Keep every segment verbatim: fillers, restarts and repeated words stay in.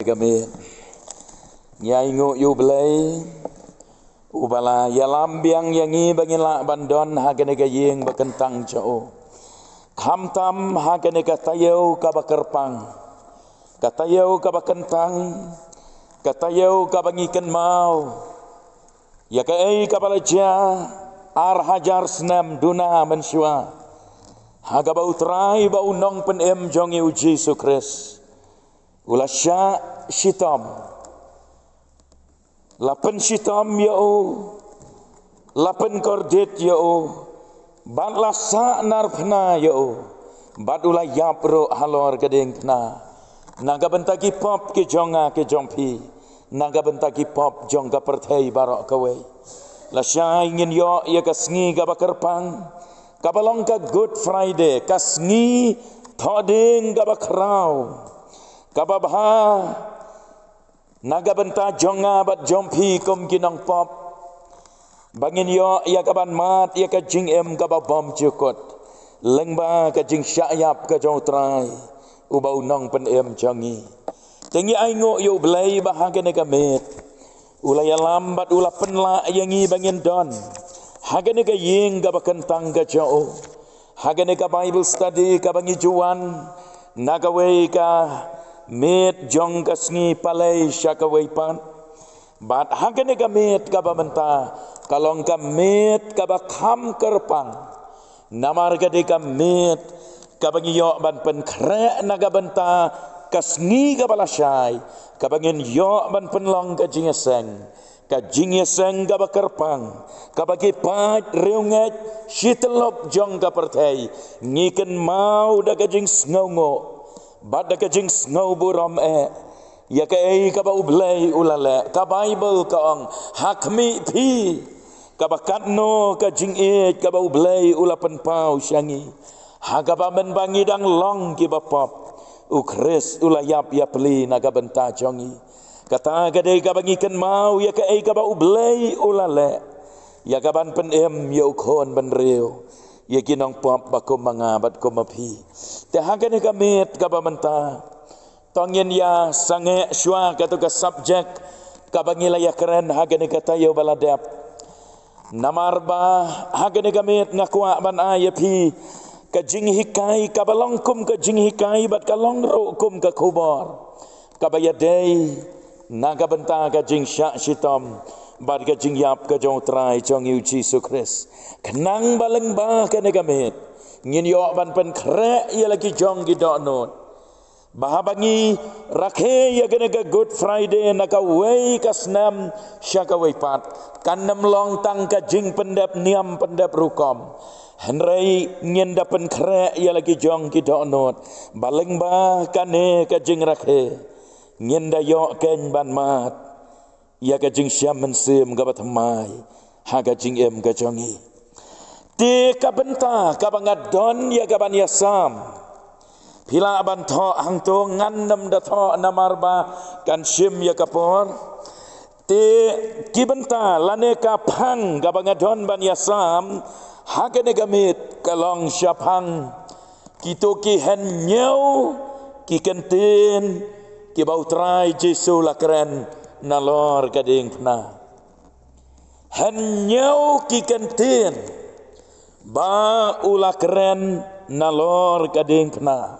Ka miet. Ngi ainguh ïa U Blei uba la ïalam biang ïa ngi ba ngin lah ban don ha kane ka ïing ba kyntang jong u. Khamtam ha kane ka taïew kaba kyrpang, ka taïew kaba kyntang, ka taïew kaba ngi kynmaw ïa kaei kaba la jia ar hajar snem duna mynshuwa, ha kaba U Trai ba U Nongpynim jong ngi U Jisu Khrist u la shah shitom, la pynshitom ïa u, la pynkordit ïa u, bad la sahnarphna ïa u, bad u la ïap ruh halor ka diengphna, na ka bynta ki pop ki jong nga ki jong phi, na ka bynta ki pop jong ka pyrthei baroh kawei. Lashai ngin ïoh ïa ka sngi kaba kyrpang, kaba long ka Good Friday, ka sngi thohdieng kaba khraw, kaba bha na ka bynta jong nga bad jong phi kum ki nongpop, ba ngin ïoh ïa kaban mad ïa ka jingim kaba bymjukut lyngba ka jingshah ïap ka jong U Trai uba U Nongpynim jong ngi. Te ngi ainguh ïa U Blei ba ha kane ka miet u la ïalam bad u la pynlah ïa ngi ba ngin don ha kane ka ïing kaba kyntang ka jong u, ha kane ka Bible study kaba ngi ju wan na kawei ka miet jong ka sngi palei sha kawei pat. Bad ha kane ka miet kaba mynta ka long ka miet kaba kham kyrpang, namar ka dei ka miet kaba ngi ïoh ban pynkhreh na ka bynta ka sngi kaba lashai, kaba ngin ïoh ban pynlong ka jingïaseng, ka jingïaseng kaba kyrpang, kaba ki paid riewngeit shityllup jong ka pyrthei ngi kynmaw da ka jingsngewnguh bad da ka jingsngewburom eh ïa kaei kaba U Blei u la leh. Ka Bible ka ong, ha khmih phi kaba katno ka jingïeit kaba U Blei u la pynpaw sha ngi, ha kaba mynba ngi dang long kiba pop, U Khrist u la ïap ïapli na ka bynta jong ngi. Kata ka dei kaba ngi kynmaw ïa kaei kaba U Blei u la leh ïa kaban pynim ïa u khun bynriew, ïa ki nongpop ba kum ma nga bad kum ma phi. Te ha kane ka miet kaba mynta, to ngin ïa sangeh shuwa kato ka subject kaba ngi la ïakren ha kane ka taïew ba la dep. Namar ba ha kane ka miet nga kwah ban ai ïa phi ka jinghikai kaba long kum ka jinghikai bad ka long ruh kum ka khubor kaba ïadei na ka bynta ka jingshah shitom bad ka jingïap ka jong U Trai jong ngi U Jisu Khrist. Khnang ba lyngba kane ka miet ngin ïoh ban pynkhreh ïa la ki jong ki dohnud ba haba ngi rakhe ïa kane ka Good Friday na kawei ka snem sha kawei pat, kan ym long tang ka jingpyndep niam pyndep rukom, hynrei ngin da pynkhreh ïa la ki jong ki dohnud ba lyngba kane ka jingrakhe ngin da ïoh keiñ ban mad ïa ka jingshem mynsiem kaba thymmai ha ka jingim ka jong ngi. Te ka bynta kaba nga don ïa kaban ïasam, phi lah ban thoh hangto, ngan nym da thoh namar ba kan shim ïa ka por. Te ki bynta lane ka phang kaba nga don ban ïasam ha kane ka miet ka long shaphang kito ki hynñiew ki kyntien kiba U Trai Jisu u la kren nalor ka diengphna. Hynñiew ki kyntien ba u la kren nalor ka diengphna.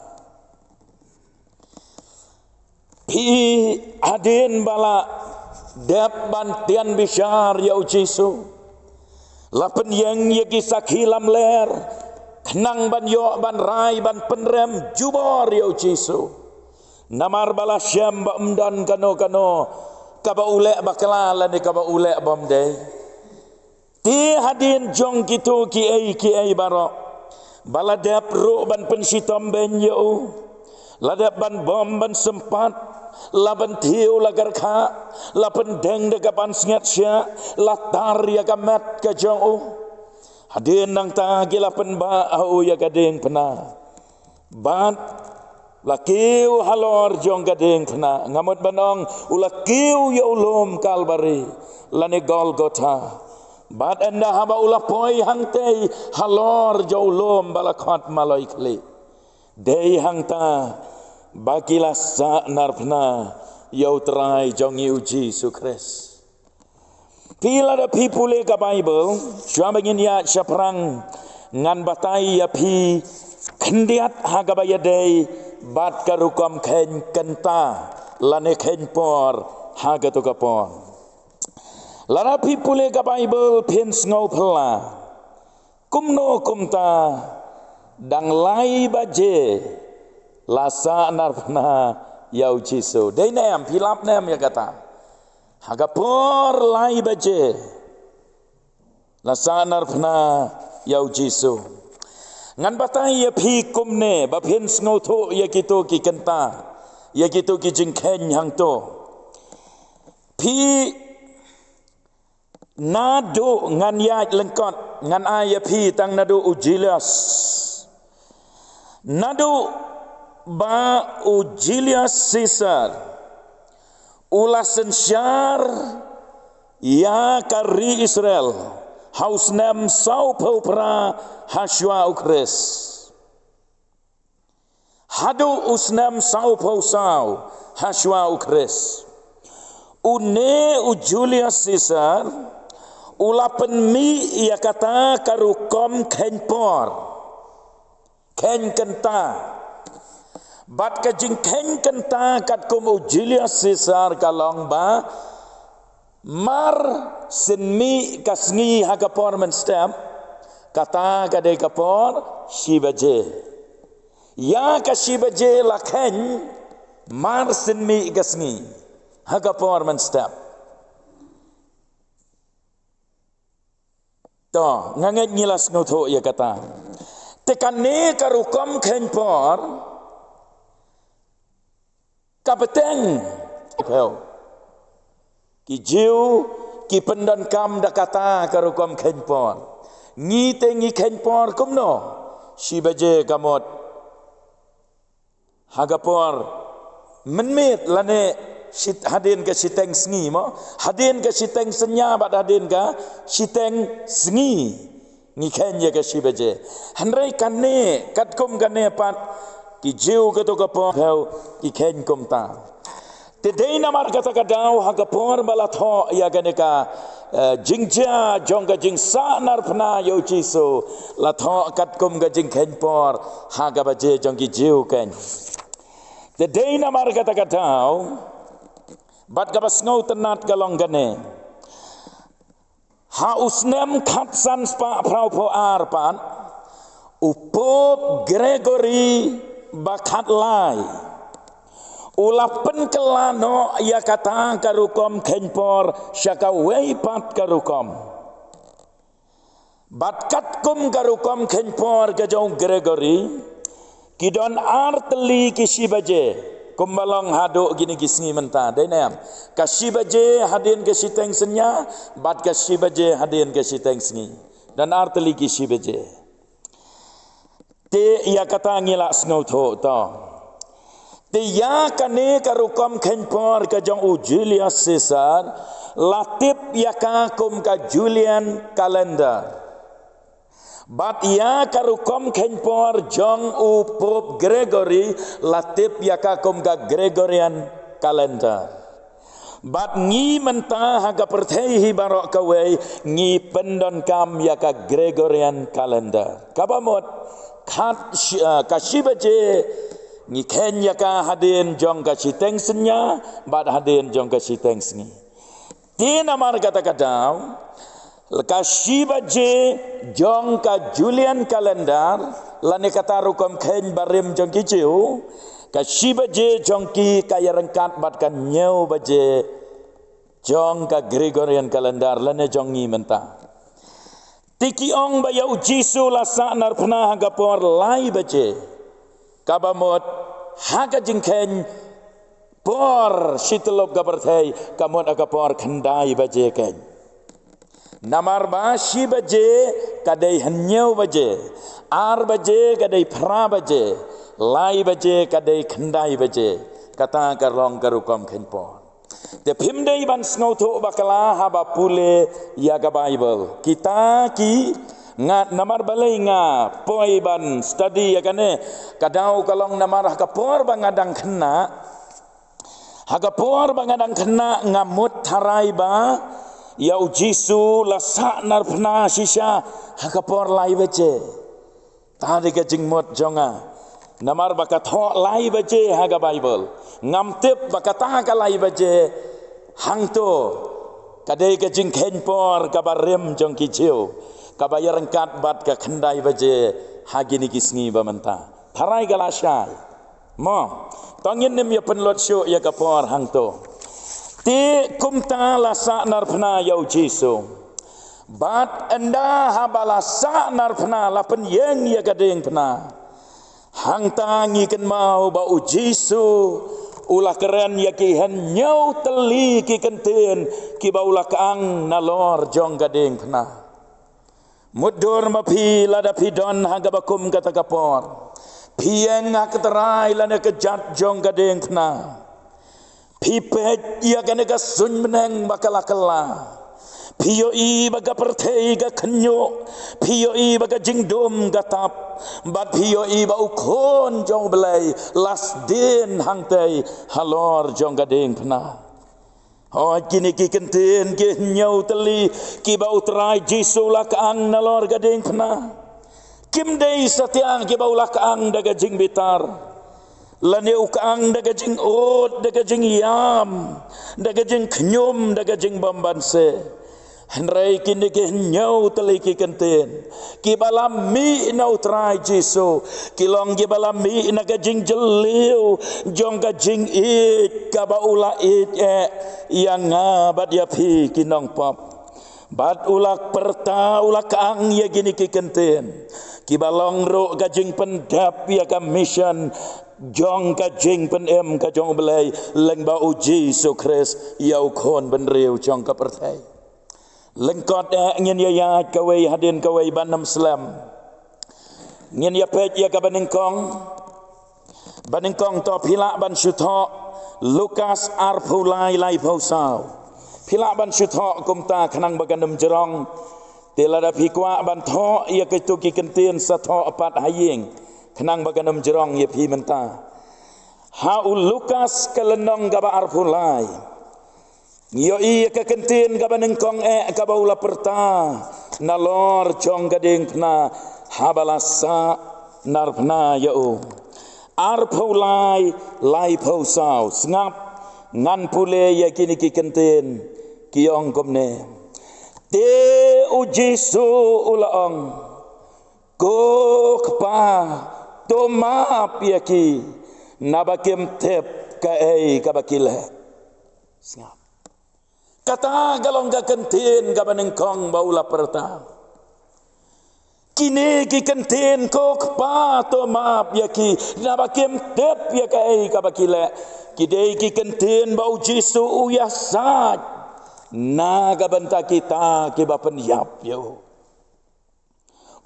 Phi, hadien ba la dep ban tian bishar ïa U Jisu, la pynïeng ïa ki sakhi lamler khnang ban ïoh ban rai ban pynrem jubor ïa U Jisu. Namar ba la shem ba ym don kano kano kaba u leh bakla lane kaba u leh bymdei. Te hadien jong kito kiei kiei baroh, ba la dep ruh ban pynshitom beiñ ïa u, la dep ban bom ban sympat, la ban thiew la kyrkha, la pyndeng da ka pansngiat shiah, la tar ïa ka met ka jong u. Hadien nangta ki la pynbah ha u ïa ka diengphna. Bad la kiew halor jong ka diengphna, nga mut ban ong u la kiew ïa u lum Kalbari lane Golgotha. Bad ynda haba u la poi hangtei halor jong u lum ba la khot Maloi Khlieh, dei hangta ba ki la sahnarphna ïa u Trai jong ngi u Jisu Khrist. Phi lada phi pule ka Baibl, shuwa ba ngin ïa shaphrang ngan batai ïa phi khyndiat ha kaba ïadei bad ka rukom kheiñ kynta lane kheiñ por ha kato ka por. Lada phi pule ka Baibl phin sngew phylla. Kumno kumta dang lai baje la sahnarphna ïa u Jisu. Dei ne em, phi lap ne em ïa kata? Ha ka por lai baje la sahnarphna ïa u Jisu. Ngan batai ïa phi kumne ba phin sngewthuh ïa kito ki kynta, ïa kito ki jingkheiñ hangto. Phi Naduh ngan ïaid lyngkot, ngan ai ïa phi tang naduh u Julius. Naduh ba u Julius Caesar u la synshar ïa ka ri Israel ha u snem sawphew phra ha shuwa u Khrist. Haduh u snem sawphew saw ha shuwa u Khrist. Une u Julius Caesar u la pynmih ïa kata ka rukom kheiñ por, kheiñ kynta. Bad ka jingkheiñ kynta katkum u Julius Caesar ka long ba mar sien mih ka sngi ha ka por mynstep, kata ka dei ka por shi baje. Ïa ka shi baje la kheiñ mar sien mih ka sngi ha ka por mynstep. To, nga ngeit ngi la sngewthuh ïa kata. Te kane ka rukom kheiñ por ka bteng. Ki Jiw ki pyndonkam da kata ka rukom kheiñ por. Ngi te ngi kheiñ por kumno? Shi baje ka mut ha ka por mynmiet lane shi-, hadien ka shiteng sngi mo, hadien ka shiteng synñia bad hadien ka shiteng sngi ngi kheiñ ïa ka shi baje. Hynrei kane, katkum kane pat, ki Jiw kato ka por phew ki kheiñ kumta. Te dei namar kata ka daw ha ka por ba la thoh ïa kane ka, eh, jingjia jong ka jingsahnarphna ïa u Jisu, la thoh katkum ka jingkheiñ por ha ka baje jong ki Jiw kheiñ. Te dei namar kata ka daw, bad kaba sngewtynnat ka long kane. Ha u snem khatsan spah phra phew ar pat, u Pope Gregory ba khatlai u la pynkylla noh ïa kata ka rukom kheiñ por sha kawei pat ka rukom. Bad katkum ka rukom kheiñ por ka jong u Gregory, ki don ar tylli ki shi baje, kumba long haduh kine ki sngi mynta, dei ne em? Ka shi baje hadien ka shiteng synñia, bad ka shi baje hadien ka shiteng sngi. Don ar tylli ki shi baje. Te ïa kata ngi la sngewthuh to. Te ïa kane ka rukom kheiñ por ka jong u Julius Caesar, la tip ïa ka kum ka Julian calendar. Bad ïa ka rukom kheiñ por jong u Pope Gregory, la tip ïa ka kum ka Gregorian calendar. Bad ngi mynta ha ka pyrthei hi baroh kawei ngi pyndonkam ïa ka Gregorian calendar. Kaba mut, khat shi-, ah, ka shi baje ngi kheiñ ïa ka hadien jong ka shiteng synñia, bad hadien jong ka shiteng sngi. Te namar kata ka daw, ka shi baje jong ka Julian calendar, lane kata rukom kheiñ barim jong ki Jiw, ka shi baje jong ki ka ïaryngkat bad ka hynñiew baje jong ka Gregorian calendar, lane jong ngi mynta. Te ki ong ba ïa u Jisu la sahnarphna ha ka por lai baje. Kaba mut ha ka jingkheiñ por shi tyllup ka pyrthei, ka mut ha ka por khyndai baje kheiñ. Namar ba shi baje ka dei hynñiew baje, ar baje ka dei phra baje, lai baje ka dei khyndai baje. Kata ka long ka rukom kheiñ por. Te phim dei ban sngewthuh bakla haba pule ïa ka Baibl. Kita ki nga, namar balei nga poi ban study ïa kane, ka daw ka long namar ha ka por ba nga dang khynnah, Ha ka por ba nga dang khynnah nga mut tharai ba ïa u Jisu la sah narphna shisha ha ka por lai baje. Ta dei ka jingmut jong nga. Namar ba ka thoh lai baje ha ka Baibl. Ngam tip ba kata ka lai baje hangto ka dei ka jingkheiñ por kaba rim jong ki Jiw, kaba ïaryngkat bad ka khyndai baje ha kine ki sngi ba mynta. Tharai ka la shai. Mo, to ngin nym ïa pynlut shuh ïa ka por hangto. Te kumta la sah narphna ïa u Jisu. Bad ynda haba la sah narphna la pynïeng ïa ka diengphna. Hangta ngi kynmaw ba u Jisu u la kren ïa ki hynñiew tylli ki kyntien kiba u la kyang nalor jong ka diengphna. Mutdur ma phi lada phi don ha kaba kum kata ka por. Phi ïeng ha ka trai lane ka jat jong ka diengphna. Phi peit ïa kane ka suiñ bneng ba ka la kylla. Phi ïohi ba ka pyrthei ka khynñiuh. Phi ïohi ba ka jingdum ka tap. Bad phi ïohi ba u Khun jong u Blei la sdien hangtei halor jong ka diengphna. Hooid, kine ki kyntien ki hynñiew tylli kiba u Trai Jisu u la kyang nalor ka diengphna. Kim dei satia kiba u la kyang da ka jingbitar. Lane u kyang da ka jingud, da ka jingïam, da ka jingkhñium, da ka jingbymbanse. Hynrei kine ki hynñiew tylli ki kyntien kiba la mih na u Trai Jisu ki long kiba la mih na ka jingjylliew jong ka jingïeit kaba u la ïeit eh ïa nga bad ïa phi ki nongpop. Bad u la pyrta, u la kyang ïa kine ki kyntien kiba long ruh ka jingpyndep ïa ka mission jong ka jingpynim ka jong u Blei lyngba u Jisu Khrist ïa u Khun bynriew jong ka pyrthei. Lyngkot eh ngin ïa ïaid kawei hadien kawei ban ym slem. Ngin ïa peit ïa kaba nyngkong. Ba nyngkong to phi lah ban shu thoh Lukas arphew lai laiphew saw. Phi lah ban shu thoh kumta khnang ba kan ym jrong. Te lada phi kwah ban thoh ïa kito ki kyntien sa thoh pat ha ïing khnang ba kan ym jrong ïa phi mynta. Ha u Lukas ka lynnong kaba arphew lai. Ngi ïohi ïa ka kyntien kaba nyngkong eh kaba u la pyrta nalor jong ka diengphna haba la sah narphna ïa u. Arphew lai laiphew saw. Sngap, ngan pule ïa kine ki kyntien ki ong kumne. Te u Jisu u la ong, Ko Kpa, to map ïa ki, naba kim tip kaei kaba ki leh. Sngap. Kata ka long ka kyntien kaba nyngkong ba u la pyrta. Kine ki kyntien, Ko Kpa, to map ïa ki, naba kim tip ïa kaei kaba ki leh, ki dei ki kyntien ba u Jisu u ïasaid na ka bynta kita kiba pynïap ïa u.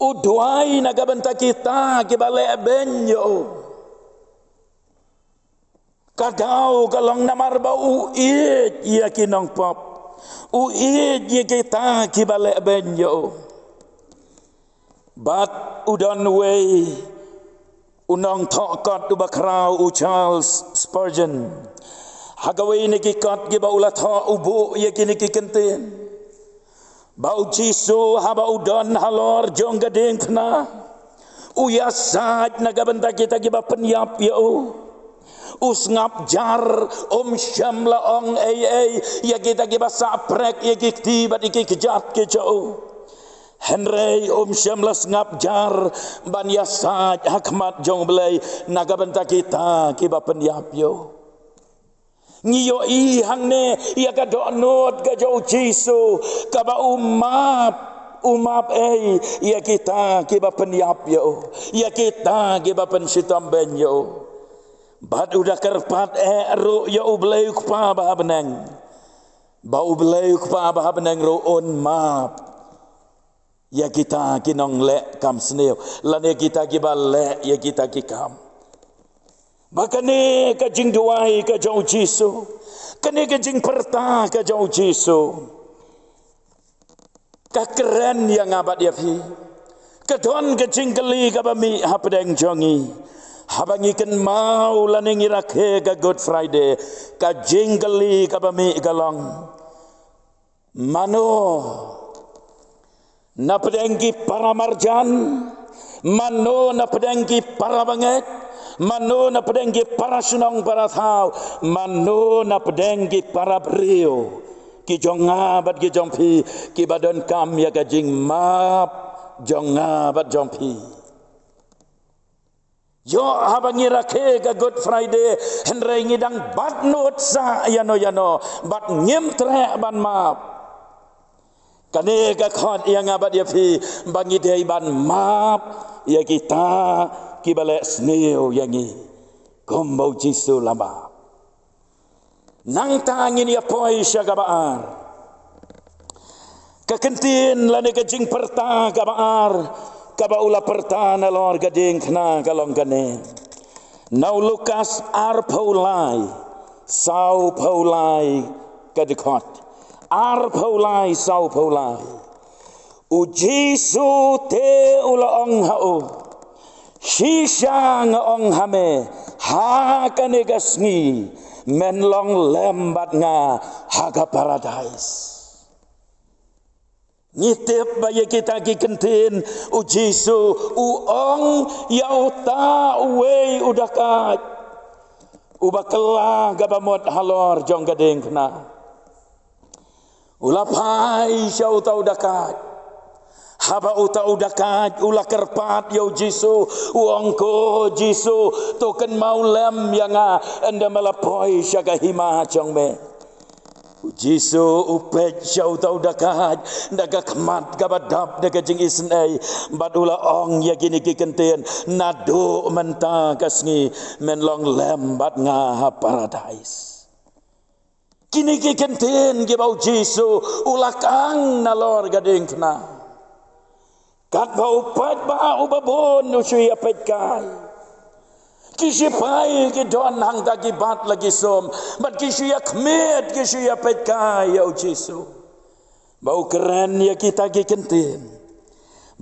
U duwai na ka bynta kita kiba lehbeiñ ïa u. Ka daw ka long namar ba u ïeit ïa ki nongpop. U ïeit ïa kita kiba lehbeiñ ïa u. Bad u don uwei u nongthoh kot uba khraw, u Charles Spurgeon. Ha kawei na ki kot kiba u la thoh u buh ïa kine ki kyntien. Ba u Jisu haba u don halor jong ka diengphna, u ïasaid na ka bynta kita kiba pynïap ïa u. U sngap jar, um shym la ong ei ei ïa kita kiba sah prek ïa ki kti bad ïa ki kjat ki jong u. Hynrei um shym la sngap jar ban ïasaid ha khmat jong u Blei na ka bynta kita kiba pynïap ïa u. Ngi ïohi hangne ïa ka dohnud ka jong u Jisu, kaba u map, u map ei ïa kita kiba pynïap ïa u, ïa kita kiba pynshitom beiñ ïa u. Bad u da kyrpad eh ruh ïa u Blei u Kpa ba ha bneng, ba u Blei u Kpa ba ha bneng ruh un map ïa kita ki nongleh kam sniew, lane kita kiba leh ïa kita ki kam. Ba kane ka jingduwai ka jong u Jisu, kane ka jingpyrta ka jong u Jisu, ka kren ïa nga bad ïa phi. Ka don ka jingkylli kaba mih hapdeng jong ngi. Haba ngi kynmaw lane ngi rakhe ka Good Friday, ka jingkylli kaba mih ka long: Mano na pdeng ki para marjan? Mano na pdeng ki para bangeit? Mano na pdeng ki para shnong para thaw? Mano na pdeng ki para briew, ki jong nga bad ki jong phi, kiba donkam ïa ka jingmap jong nga bad jong phi? Ïoh haba ngi rakhe ka Good Friday, hynrei ngi dang bat nud sah ïano ïano bad ngim treh ban map. Kane ka khot ïa nga bad ïa phi ba ngi dei ban map ïa kita kiba leh sniew ïa ngi, kumba u Jisu u la map. Nangta ngin ïa poi sha kaba ar. Ka kyntien lane ka jingpyrta kaba ar kaba u la pyrta nalor ka diengphna ka long kane. Na u Lukas arphew lai, sawphew lai ka dkhot. Arphew lai, sawphew lai. U Jisu te u la ong ha u: Shisha nga ong ha me, ha kane ka sngi men long lem bad nga ha ka paradais. Ngi tip ba ïa kita ki kyntien u Jisu u ong ïa uta uwei u dakait uba kylla kaba mut halor jong ka diengphna. U la phai sha uta u dakait. Haba uta u dakait u la kyrpad ïa u Jisu, u ong, ko Jisu, to kynmaw lem ïa nga ynda me la poi sha ka hima jong me. U Jisu u peit sha uta u dakait da ka khmat kaba dap da ka jingisynei, bad u la ong ïa kine ki kyntien: Naduh mynta ka sngi men long lem bad nga ha paradais. Kine ki kyntien kiba u Jisu u la khang nalor ka diengphna. Katba u paidbah uba bun u shu ïa peitkai. Ki shipai ki don hangta ki bat la ki sum, bad ki shu ïa khmied, ki shu ïa peitkai ïa u Jisu ba u kren ïa kita ki kyntien.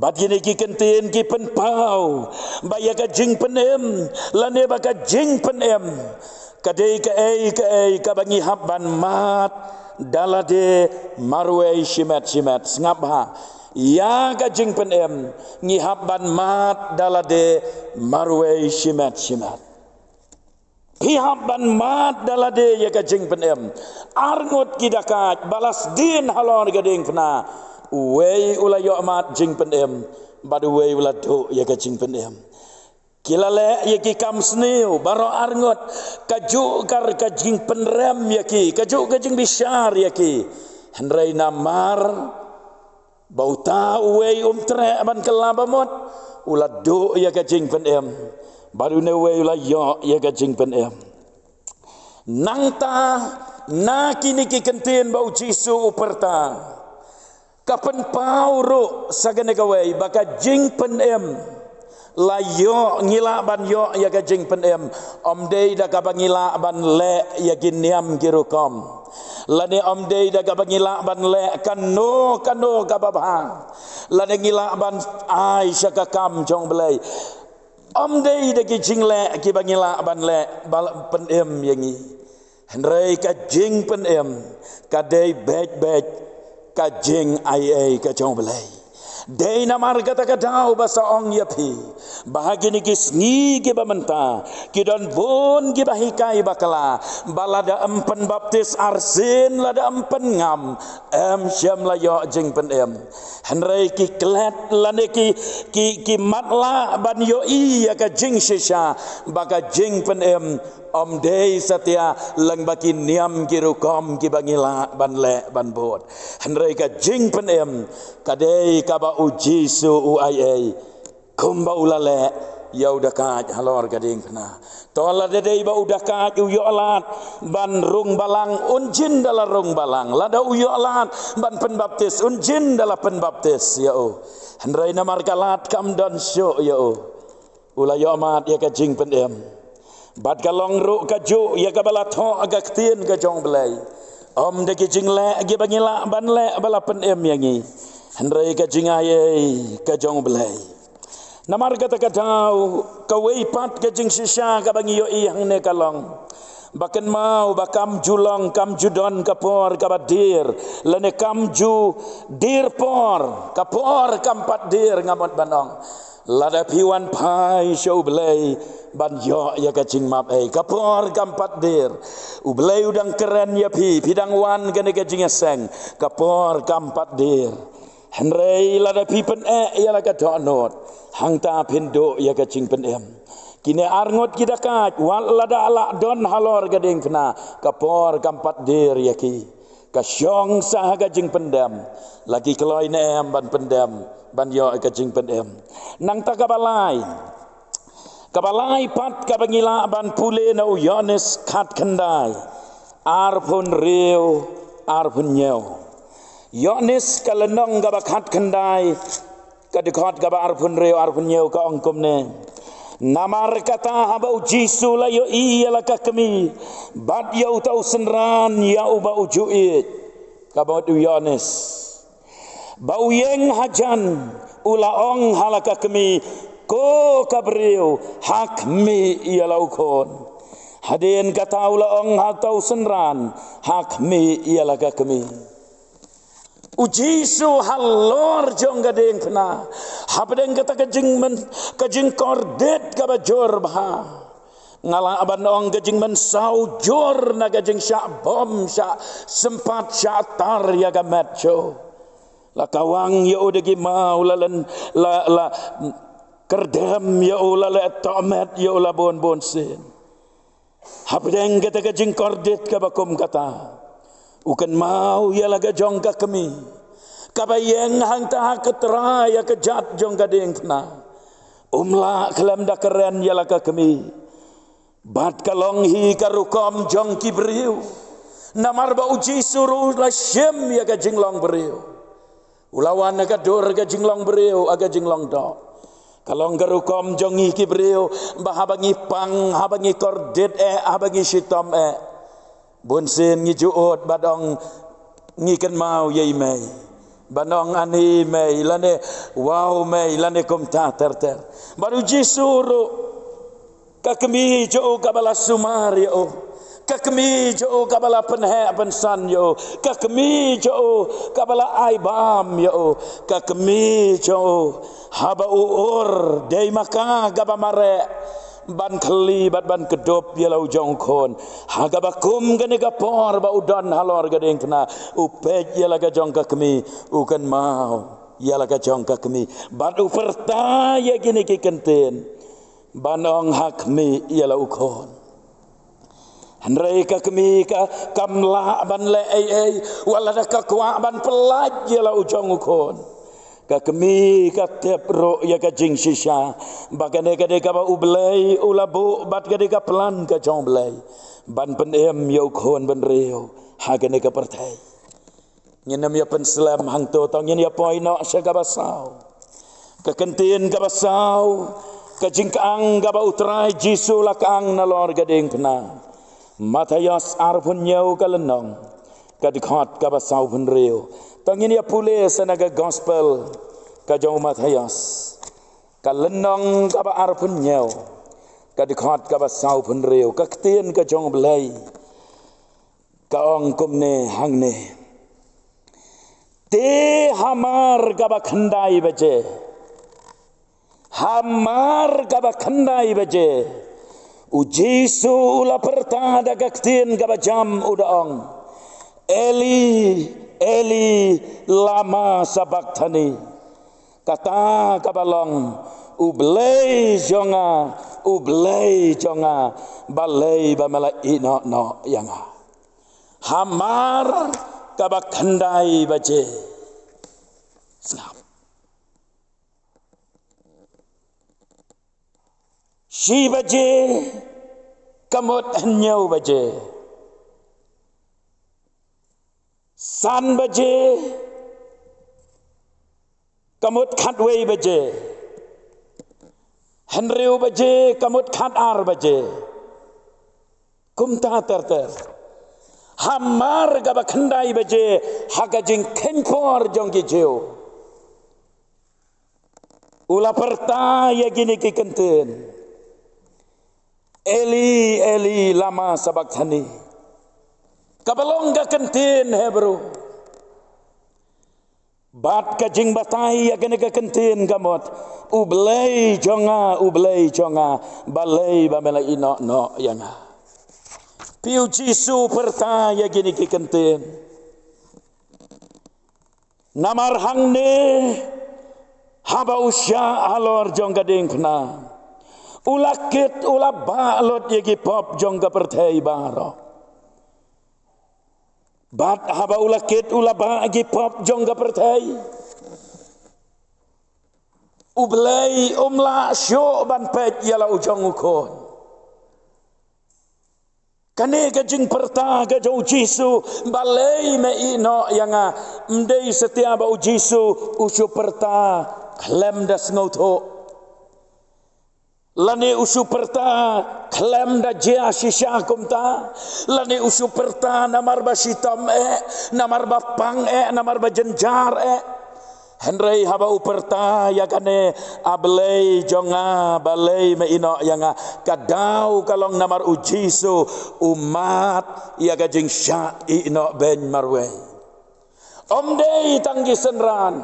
Bad kine ki kyntien ki pynpaw ba ïa ka jingpynim lane ba ka jingpynim ka dei kaei kaei kaba ngi hap ban mad da lade marwei shimet shimet. Sngap bha, ïa ka jingpynim ngi hap ban mad da lade marwei shimet shimet. Phi hap ban mad da lade ïa ka jingpynim. Arngut ki dakait ba la sdien halor ka diengphna, uwei u la ïoh mad jingpynim bad uwei u la duh ïa ka jingpynim. Ki la leh ïa ki kam sniew baroh arngut, kajuh ka jingpynrem ïa ki, kajuh ka jingbishar ïa ki. Hynrei namar ba uta uwei um treh ban kylla ba mut, u la duh ïa ka jingpynim, bad une uwei u la ïoh ïa ka jingpynim. Nangta na kine ki kyntien ba u Jisu u pyrta, ka pynpaw ruh sa kane kawei ba ka jingpynim la ïoh, ngi lah ban ïoh ïa ka jingpynim ym dei da kaba ngi lah ban leh ïa ki niam ki rukom, lane ym dei da kaba ngi lah ban leh kano kano kaba bha, lane ngi lah ban ai sha ka kam jong Blei. Ym dei da ki jingleh kiba ngi lah ban leh ba la pynim ïa ngi. Hynrei ka jingpynim ka dei beit beit ka jingaiei ka jong Blei. Dei namar kata ka daw ba sa ong ïa phi ba ha kine ki sngi kiba mynta ki don bun kiba hikai bakla ba lada ym pynbaptis arsien, lada ym pynngam, ym shym la ïoh jingpynim. Hynrei ki klet lane ki, ki, ki matlah ban ïohi ïa ka jingshisha ba ka jingpynim ym dei satia lyngba ki niam ki rukom kiba ngi lah ban leh ban bud. Hynrei ka jingpynim ka dei kaba u Jisu u aiei, kumba u la leh ïa u dakait halor ka diengphna. To lada dei ba u dakait u ïoh lad ban rung balang, un jin da la rung balang. Lada u ïoh lad ban pynbaptis, un jin da la pynbaptis ïa u. Hynrei namar ka lad kam don shuh ïa u, u la ïoh mad ïa ka jingpynim. Bad ka long ruh kajuh ïa kaba la thoh ha ka ktien ka jong Blei: Ym da ki jingleh kiba ngi lah ban leh ba la pynim ïa ngi, hynrei ka jingaiei ka jong Blei. Namar kata ka daw, kawei pat ka jingshisha kaba ngi ïohi hangne ka long ba kynmaw ba kam ju long, kam ju don ka por kaba dier, lane kam ju dier por, ka por kam pat dier, nga mut ban ong. Lada phi wan phai sha U Blei ban ïoh ïa ka jingmap ei, ka por kam pat dier. U Blei u dang kren ïa phi, phi dang wan kane ka jingïaseng, ka por kam pat dier. Hynrei lada phi pyneh ïa la ka dohnud, hangta phin duh ïa ka jingpynim. Kine ar ngut ki dakait, wat lada la don halor ka diengphna, ka por kam pat dier ïa ki. Ka shong sa ha ka jingpyndem, la ki kloi ne em ban pyndem, ban ïoh ïa ka jingpynim. Nangta kaba lai, kaba lai pat kaba ngi lah ban pule na u Ïoannis khatkhyndai, arphew hynriew, arphew hynñiew. Ïoannis ka lynnong kaba khatkhyndai, ka dkhot kaba arphew hynriew, arphew hynñiew, ka ong kumne: Namar kata haba U Jisu u la ïohi ïa la ka kmie bad ïa uta u synran ïa uba u ju ïeit, kaba mut u Ïoannis, ba u ïeng hajan, u la ong ha la ka kmie: Ko ka briew, ha khmih ïa la u khun. Hadien kata u la ong ha uta u synran: Ha khmih ïa la ka kmie. U Jisu halor jong ka diengphna, hapdeng kata ka jingmyn, ka jingkordit kaba jur bha, nga lah ban ong ka jingmynsaw jur na ka jingshah bom, shah sympat, shah tar ïa ka met jong u. La kawang ïa u da ki maw, la len, la, la kyrdem ïa u, la leh tohmet ïa u, la bun bun sien. Hapdeng kata ka jingkordit kaba kum kata, u kynmaw ïa la ka jong ka kmie, kaba ïeng hangta ha ka trai ïa ka jat jong ka diengphna. Um lah khlem da kren ïa la ka kmie. Bad ka long hi ka rukom jong ki briew. Namar ba U Jisu ruh u la shim ïa ka jinglong briew. U la wan ha ka dur ka jinglong briew, ha ka jinglong doh. Ka long ka rukom jong ngi ki briew, ba haba ngi pang, haba ngi kordit eh, haba ngi shitom eh, bun sien ngi ju ud bad ong, ngi kynmaw ïa i mei, ban ong, ani mei, lane, wow mei, lane kumta ter ter. Bad U Jisu ruh, ka kmie jong u kaba la sumar ïa u, ka kmie jong u kaba la pynheh pynsan ïa u, ka kmie jong u kaba la ai bam ïa u, ka kmie jong u, haba u ur, dei ma ka kaba mareh ban khlieh bad ban kdup ïa la u jong u khun. Ha kaba kum kane ka por ba u don halor ka diengphna, u peit ïa la ka jong ka kmie, u kynmaw ïa la ka jong ka kmie, bad u pyrta ïa kine ki kyntien, ban ong, ha khmih ïa la u khun. Hynrei ka kmie ka, kam lah ban leh ei ei, wat lada ka kwah ban pyllait ïa la u jong u khun. Ka kmie ka tip ruh ïa ka jingshisha, ba kane ka dei kaba U Blei u la buh, bad ka dei ka plan ka jong U Blei ban pynim ïa u khun bynriew ha kane ka pyrthei. Ngin ym ïa pynslem hangto, to ngin ïa poi noh sha kaba saw. Ka kyntien kaba saw, ka jingkyang kaba U Trai Jisu u la kyang nalor ka diengphna. Mathaios arphew hynñiew ka lynnong, ka dkhot kaba sawphew hynriew. To ngin ïa pule sa na ka gospel ka jong u Mathaios, ka lynnong kaba arphew hynñiew, ka dkhot kaba sawphew hynriew, ka ktien ka jong U Blei. Ka ong kumne hangne: Te hamar kaba khyndai baje, hamar kaba khyndai baje, U Jisu u la pyrta da ka ktien kaba jam, u da ong, Eli, Eli, lama sabakthani? Kata kaba long, U Blei jong nga, U Blei jong nga, balei ba me la ïehnoh noh ïa nga? Hamar kaba khyndai baje. Sngap. Shi baje, ka mut hynñiew baje. San baje, ka mut khatwei baje. Hynriew baje, ka mut khatar baje. Kumta ter ter. Hamar kaba khyndai baje, ha ka jingkheiñ por jong ki Jiw, U la pyrta ïa kine ki kyntien, "Eli, Eli, lama sabakthani?" Kaba long ka kyntien Hebru. Bad ka jingbatai ïa kane ka kyntien ka mut, "U Blei jong nga, U Blei jong nga, balei ba me la ïehnoh noh ïa nga?" Phi, U Jisu u pyrta ïa kine ki kyntien. Namar hangne, haba u shah halor jong ka diengphna, u la kit, u la bah lut ïa ki pop jong ka pyrthei baroh. Bad haba u la kit, u la bah ïa ki pop jong ka pyrthei, U Blei um lah shuh ban peit ïa la u jong u khun. Kane ka jingpyrta ka jong U Jisu, "Balei me ïehnoh ïa nga?" Ym dei satia ba U Jisu u shu pyrta khlem da sngewthuh, lane u shu pyrta khlem da jia shisha kumta, lane u shu pyrta namar ba shitom eh, namar ba pang eh, namar ba jynjar eh. Hynrei haba u pyrta ïa kane, "A Blei jong nga, balei me ïehnoh ïa nga?" ka daw ka long namar U Jisu u mad ïa ka jingshah ïehnoh beiñ marwei. Ym dei tang ki synran,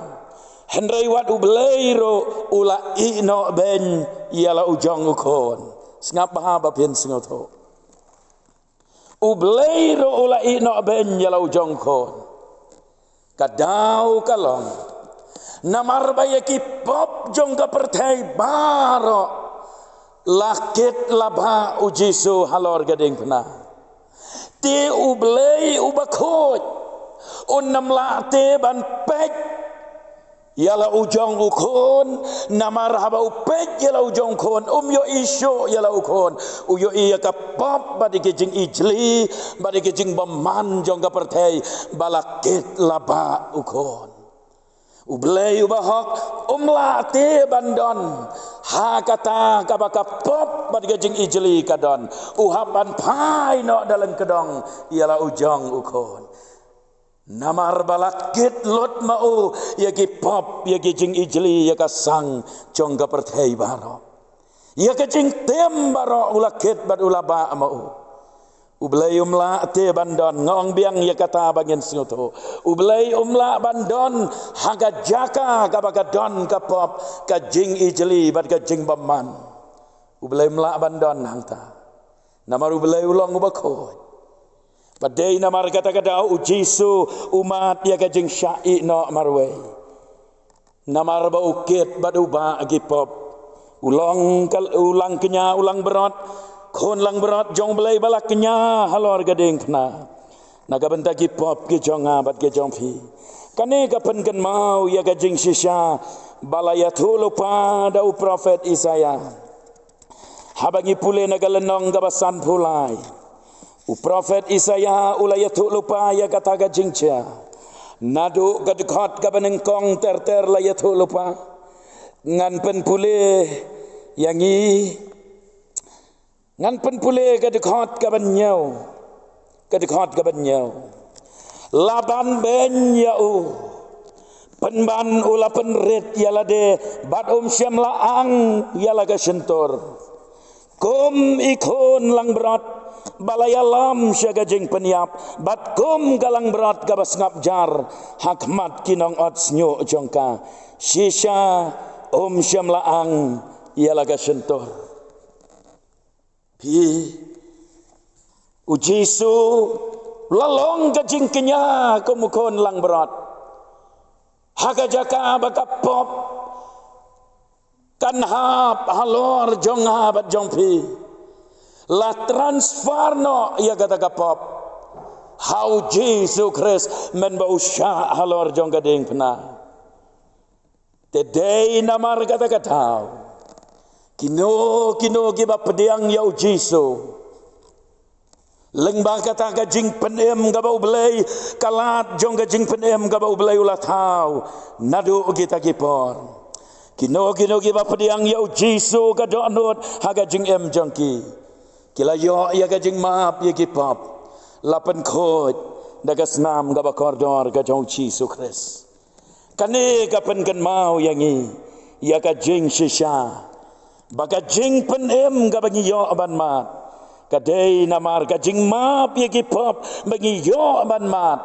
hynrei wat U Blei ruh u la ïehnoh beiñ ïa la u jong u khun. Sngap bha ba phin sngewthuh. U Blei ruh u la ïehnoh beiñ ïa la u jong u khun. Ka daw ka long namar ba ïa ki pop jong ka pyrthei baroh la kit la bah U Jisu halor ka diengphna. Te U Blei uba khuid un ym lah te ban peit ïa la u jong u khun, namar haba u peit ïa la u jong u khun, um ïohi shuh ïa la u khun. U ïohi ïa ka pop bad ïa ki jingijli bad ïa ki jingbymman jong ka pyrthei ba la kit la bah u khun. U Blei uba hok um lah te ban don ha kata kaba ka pop bad ka jingijli ka don. U hap ban phai noh da lyngkdong ïa la u jong u khun. Namar ba la kit lut ma u ïa ki pop, ïa ki jingijli, ïa ka sang jong ka pyrthei baroh. Ïa ka jingtim baroh u la kit bad u la bah ma u. U Blei um lah te ban don, nga ong biang ïa kata ba ngin sngewthuh. U Blei um lah ban don ha ka jaka kaba ka don ka pop, ka jingijli bad ka jingbymman. U Blei um lah ban don hangta. Namar U Blei u long uba khuid. Bad dei namar kata ka daw U Jisu u mad ïa ka jingshah ïehnoh marwei. Namar ba u kit bad u bah ki pop. U long ka, u langkñia, u langbrot. Khun langbrot jong U Blei ba la kñia halor ka diengphna. Na ka bynta ki pop ki jong nga bad ki jong phi. Kane ka pynkynmaw ïa ka jingshisha ba la ïathuh lypa da u prophet Isaiah. Haba ngi pule na ka lynnong kaba sanphew lai, u prophet Isaiah u la ïathuh lypa ïa kata ka jingjia. Naduh ka dkhot kaba nyngkong ter ter la ïathuh lypa. Ngan pynpule ïa ngi. Ngan pynpule ka dkhot kaba hynñiew. Ka dkhot kaba hynñiew. La ban beiñ ïa u. Pynban u la pynrit ïa lade bad um shym la ang ïa la ka shyntur. Kum i khun langbrot ba la ïalam sha ka jingpynïap, bad kum ka langbrot kaba sngap jar ha khmat ki nongot shñiuh jong ka. Shisha um shym la ang ïa la ka shyntur. Phi, U Jisu la long ka jingkñia kum u khun langbrot. Ha ka jaka ba ka pop kan hap halor jong nga bad jong phi, la transfer noh ïa kata ka pop ha U Jisu Khrist, mynba u shah halor jong ka diengphna. Te dei namar kata ka daw, kino kino kiba pdiang ïa U Jisu, lyngba kata ka jingpynim kaba U Blei, ka lad jong ka jingpynim kaba U Blei u la thaw naduh kita ki por. Kino kino kiba pdiang ïa U Jisu ka dohnud ha ka jingim jong ki, ki la ïoh ïa ka jingmap ïa ki pop, la pynkhuid da ka snam kaba kordor ka jong U Jisu Khrist. Kane ka pynkynmaw ïa ngi ïa ka jingshisha, ba ka jingpynim kaba ngi ïoh ban mad ka dei namar ka jingmap ïa ki pop ba ngi ïoh ban mad.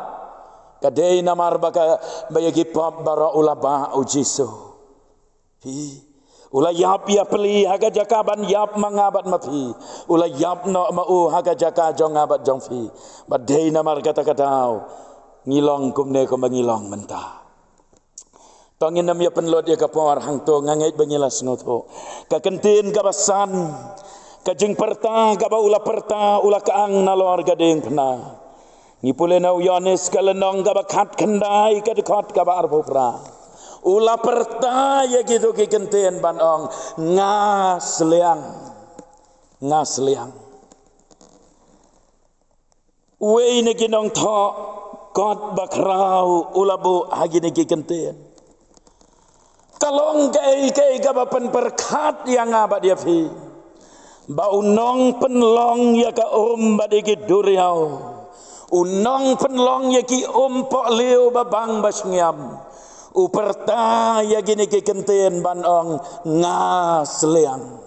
Ka dei namar ba ka, ba ïa ki pop baroh u la bah u Jisu. Phi, u la ïap ïa pli ha ka jaka ban ïap ma nga bad ma phi. U la ïap noh ma u ha ka jaka jong nga bad jong phi. Bad dei namar kata ka daw ngi long kumne kumba ngi long mynta. To ngin ym ïa pynlut ïa ka por, hangto nga ngeit ba ngi la sngewthuh. Ka kyntien kaba san, ka jingpyrta kaba u la pyrta, u la kang nalor ka diengphna. Ngi pule na u Ïoannis ka lynnong kaba khatkhyndai, ka dkhot kaba arphew phra. U la pyrta ïa kito ki kyntien ban ong, nga sliang. Nga sliang. Uwei na ki nongthoh kot bakhraw u la buh ha kine ki kyntien. Ka long kaei kaei kaba pynpyrkhat ïa nga bad ïa phi, ba u nongpynlong ïa ka um bad ïa ki duriaw, u nongpynlong ïa ki um pohliew ba bang ba shngiam, u pyrta ïa kine ki kyntien ban ong, nga sliang.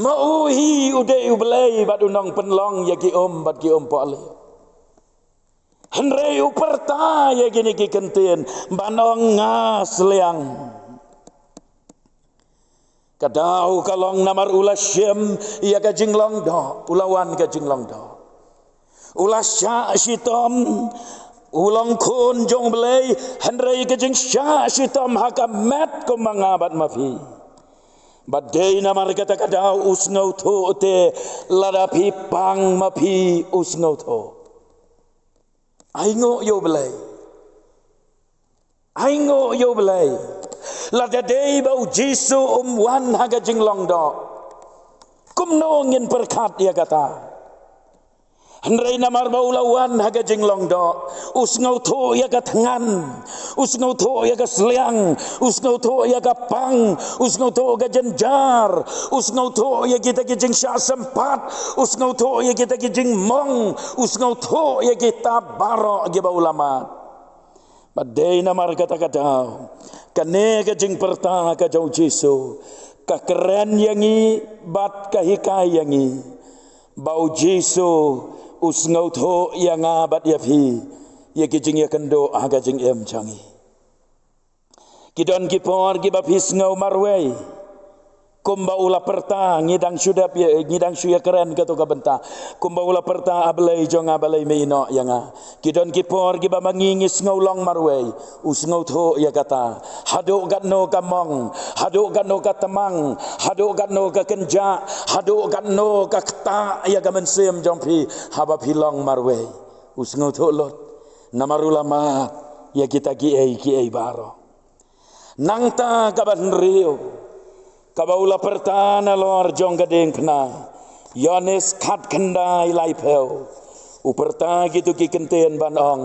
Ma u hi u dei U Blei bad u nongpynlong ïa ki um bad ki um pohliew. Hynrei u pyrta ïa kine ki kyntien ban ong, nga sliang. Ka daw ka long namar u la shim ïa ka jinglong doh, u la wan ka jinglong doh. U la shah shitom, u long khun jong U Blei, hynrei ka jingshah shitom ha ka met kum ma nga bad ma phi. Bad dei namar kata ka daw u sngewthuh te, lada phi pang ma phi u sngewthuh. Ainguh ïa U Blei. Ainguh ïa U Blei. Lada dei ba u Jisu um wan ha ka jinglong doh, kumno ngin pyrkhat ïa kata? Hynrei namar ba u la wan ha ka jinglong doh, u sngewthuh ïa ka thngan, u sngewthuh ïa ka sliang, u sngewthuh ïa ka pang, u sngewthuh ka jynjar, u sngewthuh ïa kita ki jingshah sympat, u sngewthuh ïa kita ki jingmong, u sngewthuh ïa kita baroh kiba u la mad. Bad dei namar kata ka daw, kane ka jingpyrta ka jong u Jisu ka kren ïa ngi bad ka hikai ïa ngi ba u Jisu u sngewthuh ïa nga bad ïa phi, ïa ki jingïakynduh ha ka jingim jong ngi. Ki don ki por kiba phi sngew marwei, kumba u la pyrta, ngi dang shu dep ïa, ngi dang shu ïakren kato ka bynta. Kumba u la pyrta, A Blei jong nga, balei me ïehnoh ïa nga? Ki don ki por kiba ma ngi ngi sngew long marwei. U sngewthuh ïa kata. Haduh katno ka mong, haduh katno ka tmang, haduh katno ka kynjah, haduh katno ka ktah ïa ka mynsiem jong phi, haba phi long marwei. U sngewthuh lut. Namar u la mad ïa kita kiei kiei baroh. Nangta kaba hynriew, kaba u la pyrta nalor jong ka diengphna, Ïoannis khatkhyndai laiphew, u pyrta kito ki kyntien ban ong,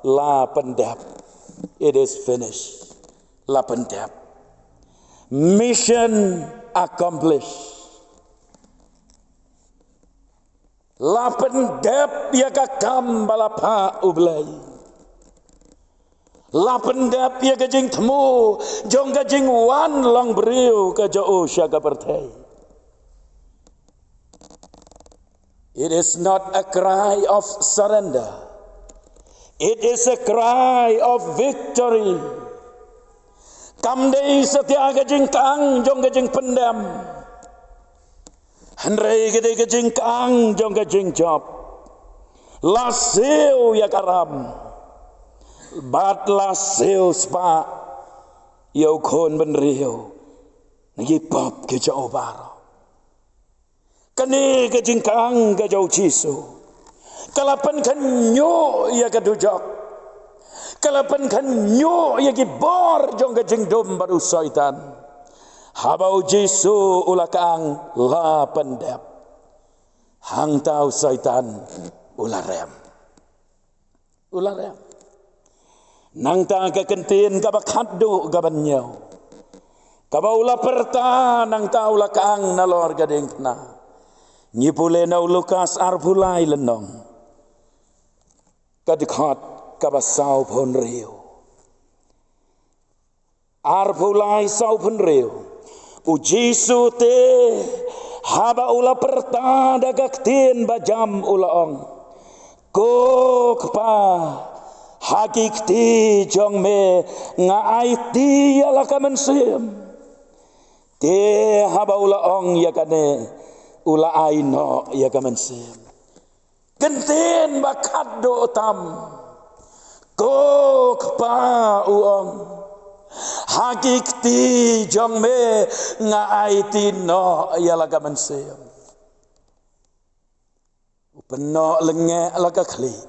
la pyndep. It is finished. La pyndep. Mission accomplished. La pyndep ïa ka kam ba la phah U Blei. La pyndep ïa ka jingthmu jong ka jingwan long briew ka jong u sha ka pyrthei. It is not a cry of surrender. It is a cry of victory. Kam dei satia ka jingkang jong ka jingpyndem. Hynrei ka dei ka jingkang jong ka jingjop. La siew ïa ka ram. Bad la siew spah ïa u khun bynriew na ki pop ki jong u baroh. Kane ka jingkang ka jong u Jisu ka la pynkynñiuh ïa ka dujok. Ka la pynkynñiuh ïa ki bor jong ka jingdum bad u Soitan. Haba u Jisu u la kang la pyndep, hangta u Soitan u la rem. U la rem. Nangta ka kyntien kaba khatduh kaba hynñiew, kaba u la pyrta nangta u la kang nalor ka diengphna. Ngi pule na u Lukas arphew lai lynnong, ka dkhot kaba sawphew hynriew. Arphew lai, saw phew hynriew. U Jisu te, haba u la pyrta da ka ktien bajam, u la ong, "Ko Kpa, ha ki kti jong me nga aiti ïa la ka mynsiem." Te haba u la ong ïa kane, u la ai noh ïa ka mynsiem. Kyntien ba khatduh tam. "Ko Kpa," u ong, "ha ki kti jong me nga aiti noh ïa la ka mynsiem." U pynnoh lyngngoh la ka khlieh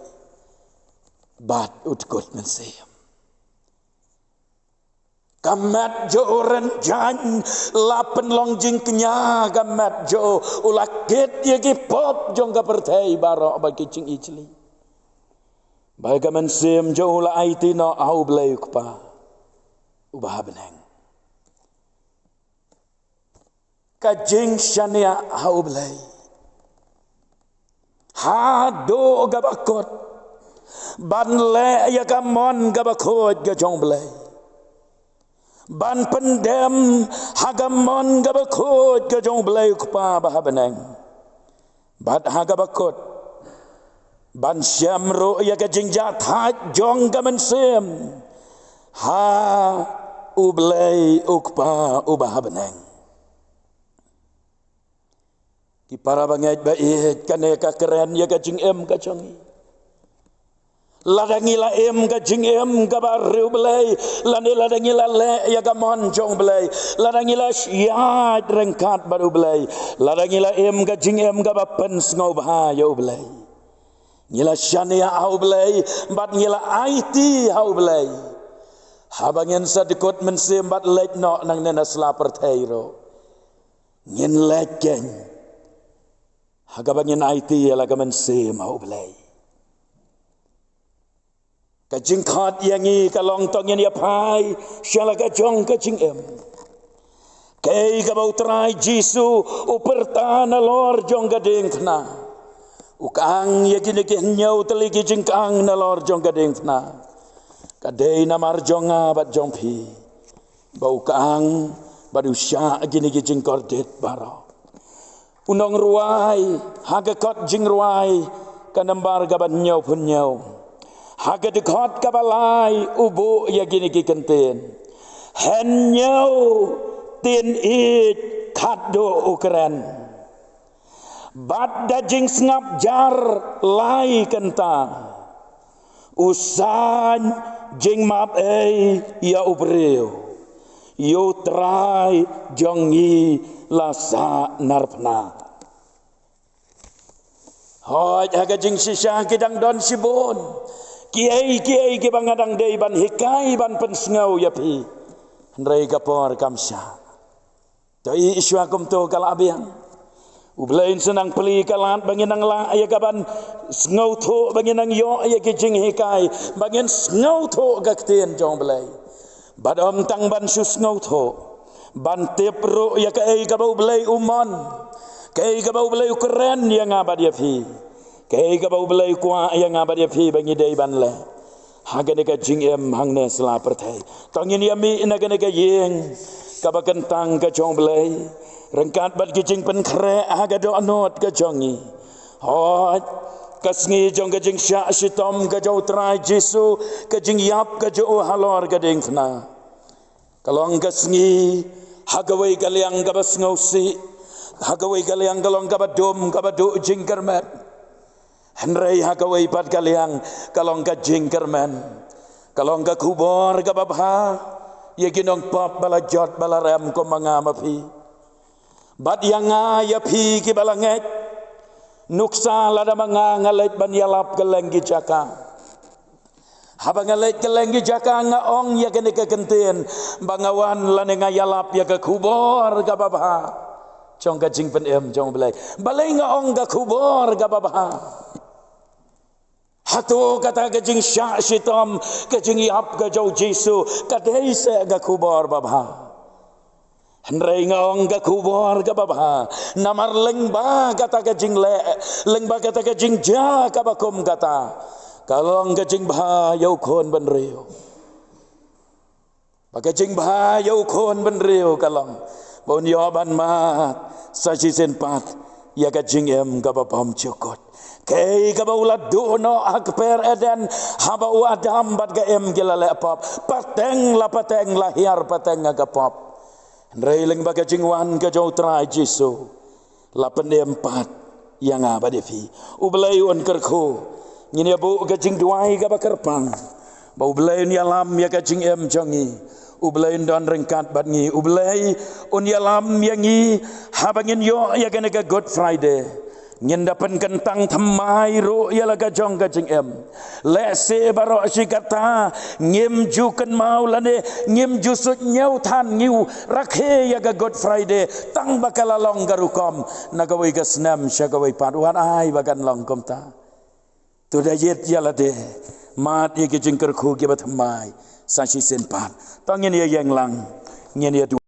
bad u dkut mynsiem. Ka met jong u rynjang la pynlong jingkñia, ka met jong u la kit ïa ki pop jong ka pyrthei baroh bad ki jingisih. Bad ka mynsiem jong u la aiti noh ha U Blei U Kpa uba ha bneng. Ka jingshaniah ha U Blei haduh kaba kut, ban leh ïa ka mon kaba khuid ka jong U Blei, ban pyndem ha ka mon kaba khuid ka jong U Blei U Kpa ba ha bneng. Bad ha kaba kut, ban shem ruh ïa ka jingjahthait jong ka mynsiem ha U Blei U Kpa uba ha bneng. Ki para bangeit ba ïeit, kane ka kren ïa ka jingim ka jong ngi. Lada ngi la im ka jingim kaba riewblei, lane lada ngi la leh ïa ka mon jong U Blei, lada ngi la shaniah ryngkat bad U Blei, lada ngi la im ka jingim kaba pynsngewbha ïa U Blei, ngi la shaniah ha U Blei bad ngi la aiti ha U Blei, haba ngin sa dkut mynsiem bad leit noh nangne na sla pyrthei ruh, ngin leit kein ha kaba ngin aiti ïa la ka mynsiem ha U Blei. Ka jingkhot ïa ngi ka long, to ngin ïa phai sha la ka jong ka jingim. Kaei kaba U Trai Jisu u pyrta nalor jong ka diengphna. U kang ïa kine ki hynñiew tylli ki jingkang nalor jong ka diengphna. Ka dei namar jong nga bad jong phi, ba u kang bad u shah kine ki jingkordit baroh. U nongrwai ha ka kot Jingrwai ka nambar kaba hynñiew phew hynñiew, ha ka dkhot kaba lai, u buh ïa kine ki kyntien: Hynñiew tien ïeit khatduh u kren, bad da jingsngap jar lai kynta, u saiñ jingmap ei ïa u briew, ïa U Trai jong ngi la sah narphna. Hooid, ha ka jingshisha ki dang don shibun kiei kiei kiba nga dang dei ban hikai ban pynsngew ïa phi, hynrei ka por kam shah. To ïa shuwa kumto ka la biang. U Blei un sa nang plie ka lad ba ngin nang lah ïa kaban sngewthuh, ba ngin nang ïoh ïa ki jinghikai, ba ngin sngewthuh ka ktien jong U Blei. Bad ym tang ban shu sngewthuh, ban tip ruh ïa kaei kaba U Blei u mon, kaei kaba U Blei u kren ïa nga bad ïa phi, kaei kaba U Blei u kwah ïa nga bad ïa phi ba ngi dei ban leh ha kane ka jingim hangne sla pyrthei. To ngin ïa mih na kane ka ïing kaba kyntang ka jong U Blei, ryngkat bad ki jingpynkhreh ha ka dohnud ka jong ngi. Hooid, ka sngi jong ka jingshah shitom ka jong U Trai Jisu, ka jingïap ka jong u halor ka diengphna, ka long ka sngi ha kawei ka liang kaba sngewsih, ha kawei ka liang ka long kaba dum, kaba duh jingkyrmen. Hynrei ha kawei pat ka liang ka long ka jingkyrmen, ka long ka khubor kaba bha ïa ki nongpop ba la jot ba la rem kum ma nga ma phi. Bad ïa nga ïa phi kiba la ngeit, nuksa lada ma nga nga leit ban ïalap kylleng ki jaka, haba nga leit kylleng ki jaka nga ong ïa kane ka kyntien ba nga wan lane nga ïalap ïa ka khubor kaba bha jong ka jingpynim jong U Blei. Balei nga ong ka khubor kaba bha? Hato kata ka jingshah shitom, ka jingïap ka jong U Jisu ka dei seh ka khubor babha? Hynrei nga ong ka khubor kaba bha, namar lyngba kata ka jingleh, lyngba kata ka jingjia kaba kum kata, ka long ka jingbha ïa u khun bynriew. Ba ka jingbha ïa u khun bynriew ka long ba un ïoh ban mad sa shisien pat ïa ka jingim kaba bymjukut, kaei kaba u la duh noh ha kper Eden, haba u Adam bad ka Im ki la leh pop. Pateng la pateng, la hiar pateng ha ka pop. Hynrei lyngba ka jingwan ka jong u Trai Jisu, la pynim pat ïa nga bad ïa phi. U Blei un kyrkhu. Ngin ïa buh ka jingduwai kaba kyrpang ba U Blei un ïalam ïa ka jingim jong ngi. U Blei un don ryngkat bad ngi. U Blei un ïalam ïa ngi haba ngin ïoh ïa kane ka Good Friday. Ngin da pynkyntang thymmai ruh ïa la ka jong ka jingim. Lehse baroh shi katta ngim ju kynmaw lane ngim ju suidñiew than, ngi u rakhe ïa ka Good Friday tang ba ka la long ka rukom na kawei ka snem sha kawei pat. Wat ai ba kan long kumta. To da ïit ïa lade, mad ïa ki jingkyrkhu kiba thymmai sa shisien pat. To ngin ïa ïeng lang, ngin ïa